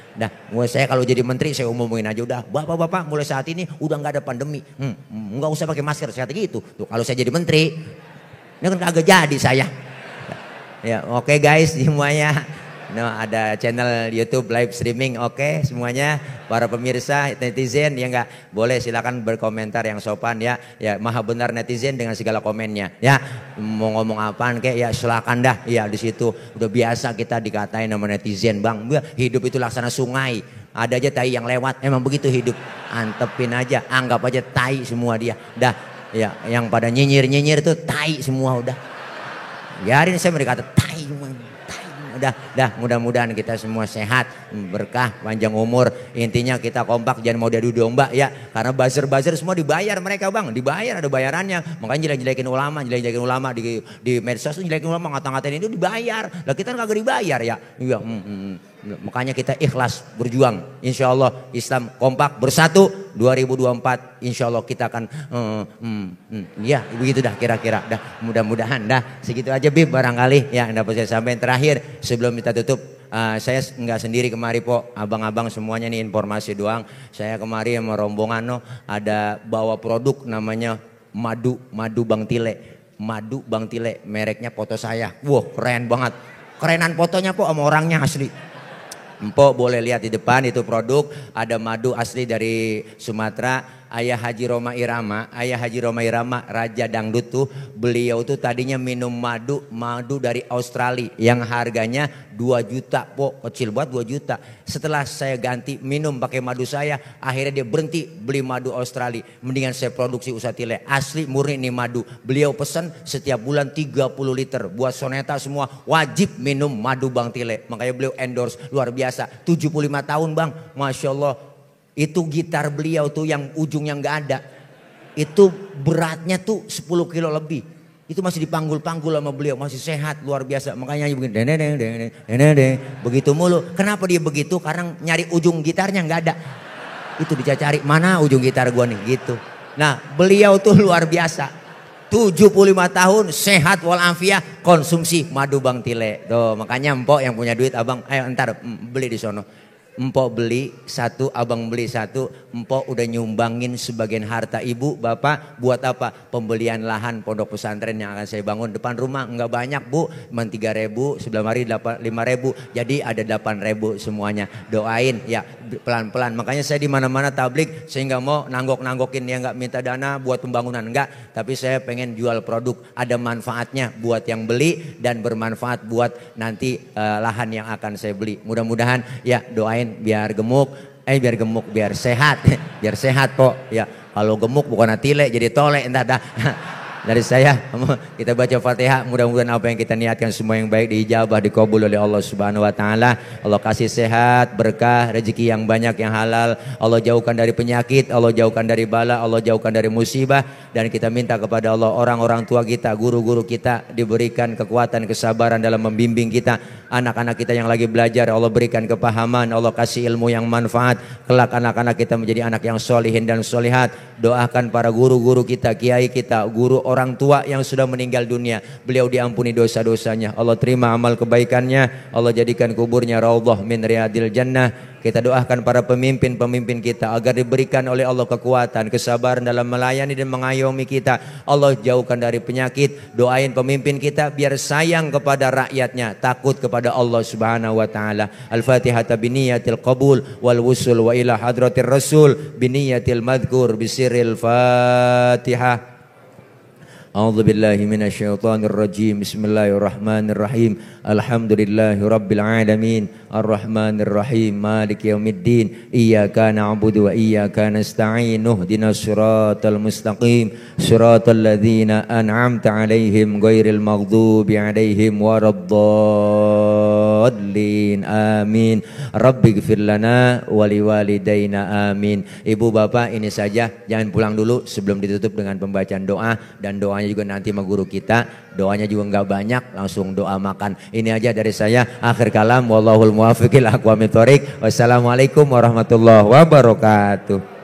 Saya kalau jadi menteri saya umumin aja udah. Bapak-bapak mulai saat ini udah nggak ada pandemi. Nggak usah pakai masker saya gitu. Tuh kalau saya jadi menteri, ini kan kagak jadi saya. Ya oke guys semuanya. Ada channel YouTube live streaming oke semuanya para pemirsa netizen ya enggak boleh silakan berkomentar yang sopan ya maha benar netizen dengan segala komennya ya mau ngomong apaan kayak ya silakan dah ya di situ udah biasa kita dikatain sama netizen bang hidup itu laksana sungai ada aja tai yang lewat emang begitu hidup antepin aja anggap aja tai semua dia dah ya yang pada nyinyir tuh tai semua udah biarin saya berkata tai dah mudah-mudahan kita semua sehat, berkah, panjang umur. Intinya kita kompak, jangan mau diadu domba ya. Karena buzzer semua dibayar mereka bang, dibayar, ada bayarannya. Makanya jelek-jelekin ulama di medsos, jelekin ulama, ngata-ngatain itu dibayar. Lah kita kagak dibayar ya. Iya. Makanya kita ikhlas berjuang. Insya Allah Islam kompak bersatu 2024. Insya Allah kita akan ya begitu dah kira-kira. Dah mudah-mudahan dah segitu aja Bib barangkali ya dapat saya sampaikan terakhir sebelum kita tutup. Saya nggak sendiri kemari po, abang-abang semuanya nih informasi doang. Saya kemari sama rombongan ada bawa produk namanya madu Bang Tile. Madu Bang Tile, mereknya foto saya. Wah keren banget. Kerenan fotonya po sama orangnya asli. Empok boleh lihat di depan itu produk, ada madu asli dari Sumatera. Ayah Haji Roma Irama Raja Dangdut tuh, beliau tuh tadinya minum madu dari Australia yang harganya 2 juta po, kecil buat 2 juta. Setelah saya ganti minum pakai madu saya, akhirnya dia berhenti beli madu Australia. Mendingan saya produksi usaha Tile, asli murni nih madu. Beliau pesan setiap bulan 30 liter. Buat soneta semua wajib minum madu Bang Tile. Makanya beliau endorse luar biasa. 75 tahun bang, Masya Allah. Itu gitar beliau tuh yang ujungnya nggak ada. Itu beratnya tuh 10 kilo lebih. Itu masih dipanggul-panggul sama beliau, masih sehat luar biasa. Makanya begini, begitu mulu. Kenapa dia begitu? Karena nyari ujung gitarnya nggak ada. Itu dicari mana ujung gitar gua nih gitu. Nah beliau tuh luar biasa. 75 tahun sehat walafiat, konsumsi madu Bang Tile. Tuh makanya empok yang punya duit abang, ayo ntar beli di sono. Empok beli satu, abang beli satu. Empok udah nyumbangin sebagian harta ibu, bapak buat apa? Pembelian lahan pondok pesantren yang akan saya bangun depan rumah. Enggak banyak bu, cuma 3.000, sebelah mari 5.000. Jadi ada 8.000 semuanya. Doain ya pelan-pelan. Makanya saya di mana-mana tablik, saya nggak mau nanggok-nanggokin ya, nggak minta dana buat pembangunan enggak. Tapi saya pengen jual produk, ada manfaatnya buat yang beli dan bermanfaat buat nanti lahan yang akan saya beli. Mudah-mudahan ya doain biar sehat biar sehat kok ya. Kalau gemuk bukan Tile jadi tolek entar dah. Dari saya kita baca Fatihah, mudah-mudahan apa yang kita niatkan semua yang baik diijabah, dikabul oleh Allah Subhanahu wa taala. Allah kasih sehat, berkah, rezeki yang banyak yang halal. Allah jauhkan dari penyakit, Allah jauhkan dari bala, Allah jauhkan dari musibah. Dan kita minta kepada Allah orang-orang tua kita, guru-guru kita diberikan kekuatan, kesabaran dalam membimbing kita. Anak-anak kita yang lagi belajar Allah berikan kepahaman, Allah kasih ilmu yang manfaat. Kelak anak-anak kita menjadi anak yang solihin dan solihat. Doakan para guru-guru kita, kiai kita, guru orang tua yang sudah meninggal dunia, beliau diampuni dosa-dosanya, Allah terima amal kebaikannya, Allah jadikan kuburnya raudhah min riyadil jannah. Kita doakan para pemimpin-pemimpin kita agar diberikan oleh Allah kekuatan, kesabaran dalam melayani dan mengayomi kita. Allah jauhkan dari penyakit. Doain pemimpin kita biar sayang kepada rakyatnya, takut kepada Allah Subhanahu wa taala. Al-Fatihah biniyatil qabul wal wusul wa ila hadratir rasul biniyatil madhkur bisirril Fatihah. A'udzu billahi minasyaitonir rajim. Bismillahirrahmanirrahim. Alhamdulillahi rabbil alamin. Arrahmanir rahim. Maliki yaumiddin. Iyyaka na'budu wa iyyaka nasta'in. Ihdinas siratal mustaqim. Siratal ladzina an'amta 'alaihim ghairil maghdubi 'alaihim waraddallin. Amin. Rabbighfir lana wa liwalidayna. Amin. Ibu bapak ini saja, jangan pulang dulu sebelum ditutup dengan pembacaan doa. Dan doanya juga nanti sama guru kita, doanya juga nggak banyak, langsung doa makan. Ini aja dari saya, akhir kalam, wallahul muwaffiq ila aqwamit thoriq. Wassalamualaikum warahmatullahi wabarakatuh.